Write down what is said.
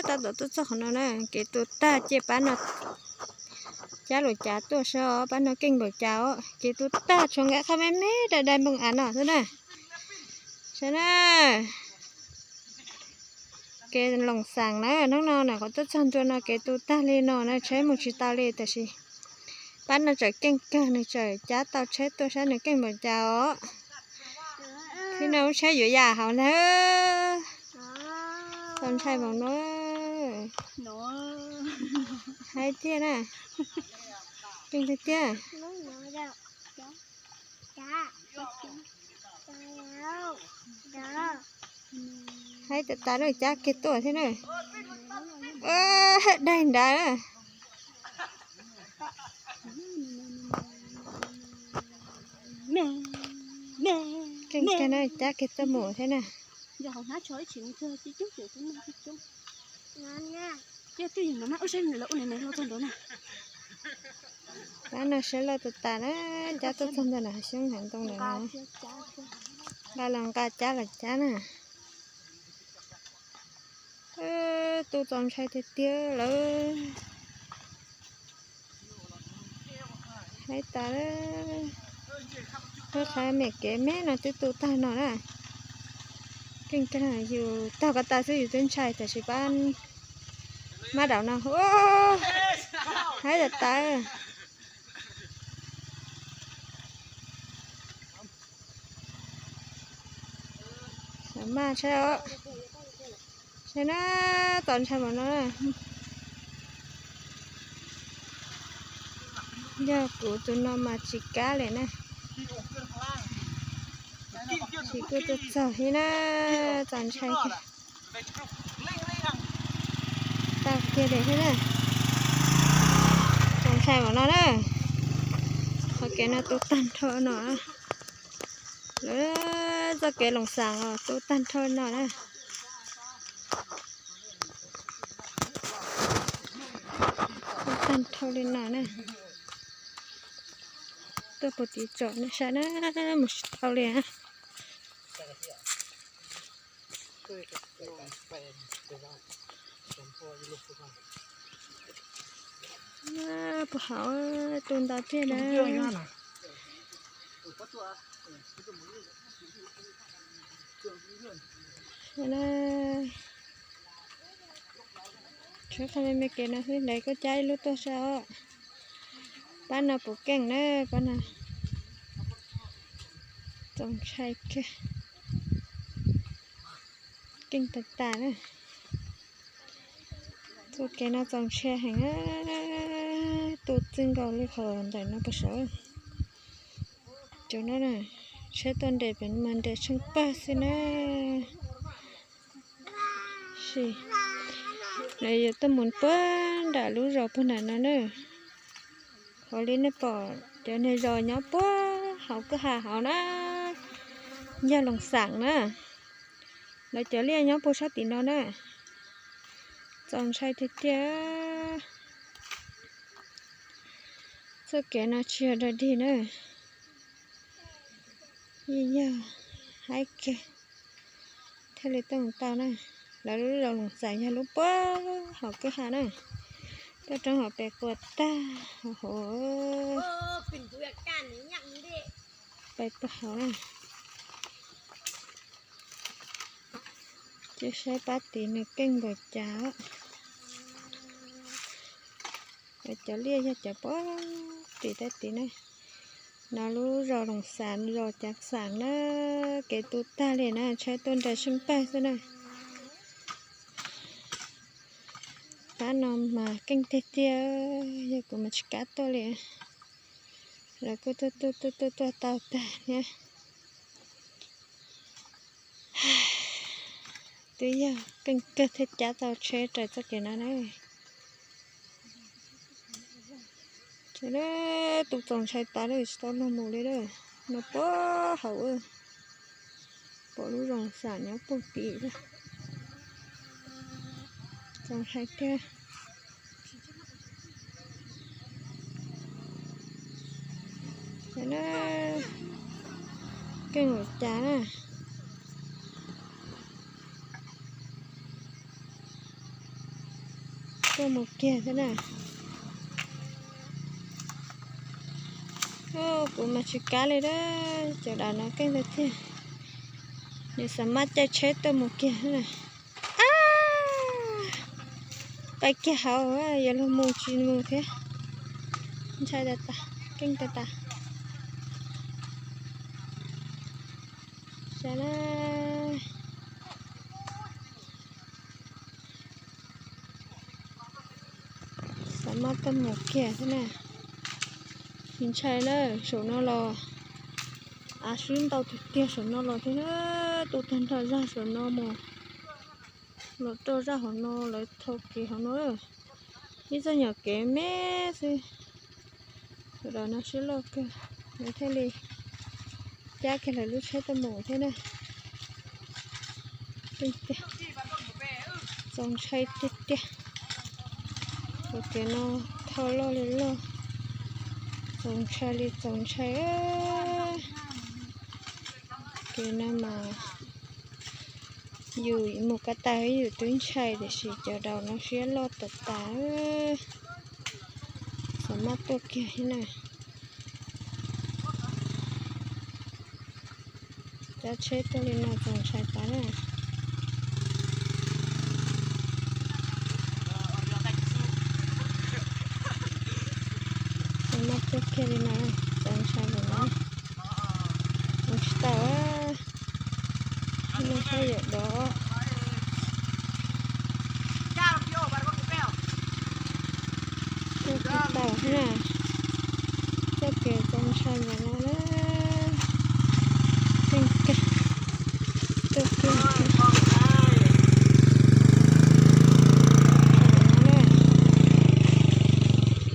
tab tom tuaj txog qhov no na, kev tu tag ces pab no cab luam cav tuaj saib os, pab no keej npaum cas os, kev tu tag tshuav nqaij qhov me me dai dai npoo av no xwb na. Saib na, kev Loos Xaam na, hnub no na qhov tuaj txog ntua no kev tu tag li no na, tsheb mus tsis tau li tab sis pab no tseem keej kawg, nws tseem cab tau tsheb tuaj saib nws keej npaum cas os. Tib no lub tsheb yuav yam hauv ntag. Txaus ntshai npaum no. Haib tiag na. Keej tiag tiag. Haib tas tas na, cab kiag tuaj thiab na. Daig nrad. Keej kawg na, cab kiag tuaj mus thiab na. Pab no saib loj tas tas na, cab tuaj txog ntawm no xyoob heev ntoo ntawm no, nqa los nqa cab los cab na. Tu txaus ntshai tiag tiag lawm. Haib tas, wb qhov me kev me no twb tu tag no na. Keej kawg, yus taug ko taw xwb yus twb ntshai tab sis pab mab daum no, haib tas tas. Maj saib os, saib na, txaus ntshai npaum no. Yog kuv tus no mas tsis kam li na. Tsis kuj tuaj txog thiab na, txaus ntshai. Tau kiag li thiab na. Txaus ntshai npaum no na. Qhov kev no tu tag nrho no. Lawv txoj kev Loos Xaam os, tu tag nrho no na. Tu tag nrho li no na. Tuaj puag tim tsom nej saib na, mus tsis tau li. Puag hauv tu ntau tiag na. Tsheb qhov me me kev no xwb, lawv kuj cab ib lub tuaj saib os. Pab no puv keej na, pab no. Txaus ntshai kawg. Keej tas tas na. Txoj kev no txaus ntshai heev, tu txij nkaus li qhov ntawm no puag saud. Cov no na, tsheb tuaj nres pem mas nres tsheej pawg xwb na. Sim no yus tuaj mus puag nram lub zos puag nram no na. Qhov li nej pom cov niag zos nyob puag hauv kwj ha hauv na, yog Loos Xaam na. Lawv cov liaj nyob puag sab tim no na. Txaus ntshai tiag tiag. Txoj kev no tsis yog dog dig na, yeej yog haib kawg thiaj li tuaj mus tau na. Lawv lub zos Loos Xaam yog lub puag hauv kwj ha na, tuaj rau hauv pes quas tag hauv. Pes puag hauv na. Cia saib pab tid nws keej npaum cas. Cov liaj yog cov puag tim tab tid na. No lub zos Loos Xaam, zos Cav Xaam na, kev tu tag li na, tsheb tuaj nres tsheej pawg xwb na. Pab no mas keej tiag tiag, yog kuv mas tsis kam tuaj li. Lawv kuj tuaj tuaj tuaj tuaj tuaj tau tag thiab. Twb yog keej kawg thiaj cab tau tsheb raws txoj kev no na. Ces tu txaus ntshai tas lawm tsis tau luag mus li lawm. No puag hauv, pom lub zos Xam nyob puag tim. Txaus ntshai tiag. Keej npaum cas na. tuaj mus kiag thiab na. Kuv mas tsis kam li a, cov dav no keej tiag tiag. Nws xav maj caij tsheb tuaj mus kiag na. Ab, pais kiag hauv, yuav luag mus tsis mus thiab. Ntshai tas tas, keej tas tas. Saib na, xav maj tuaj mus kiag thiab na. Tsis ntshai na, saum no los av swb ntau tiag tiag saum no los thiab na. Tuaj tag nrho zaj saum no mus, los rau zaj hauv no, lawv thau kev hauv no. Ib txoj nyuag kev me xwb. Sawv daws no siab loj kawg, lawv thiaj li cab kiag lawv lub tsheb tuaj mus thiab na. Txaus ntshai tiag tiag. Ua kev no thauj loj li loj, txaus ntshai li txaus ntshai. Kev no mas yus mus ko taw yus twb ntshai tiam sis cov dav no siab loj tas tas. Xav maj tuaj kiag thiab na. Cab tsheb tuaj li no txaus ntshai tas na. Xav maj tuaj kiag li no, txaus ntshai lawm na. Mus tsis tau, nej saib yawm dov. Tuaj tsis tau na, txoj kev txaus ntshai ntawm no na.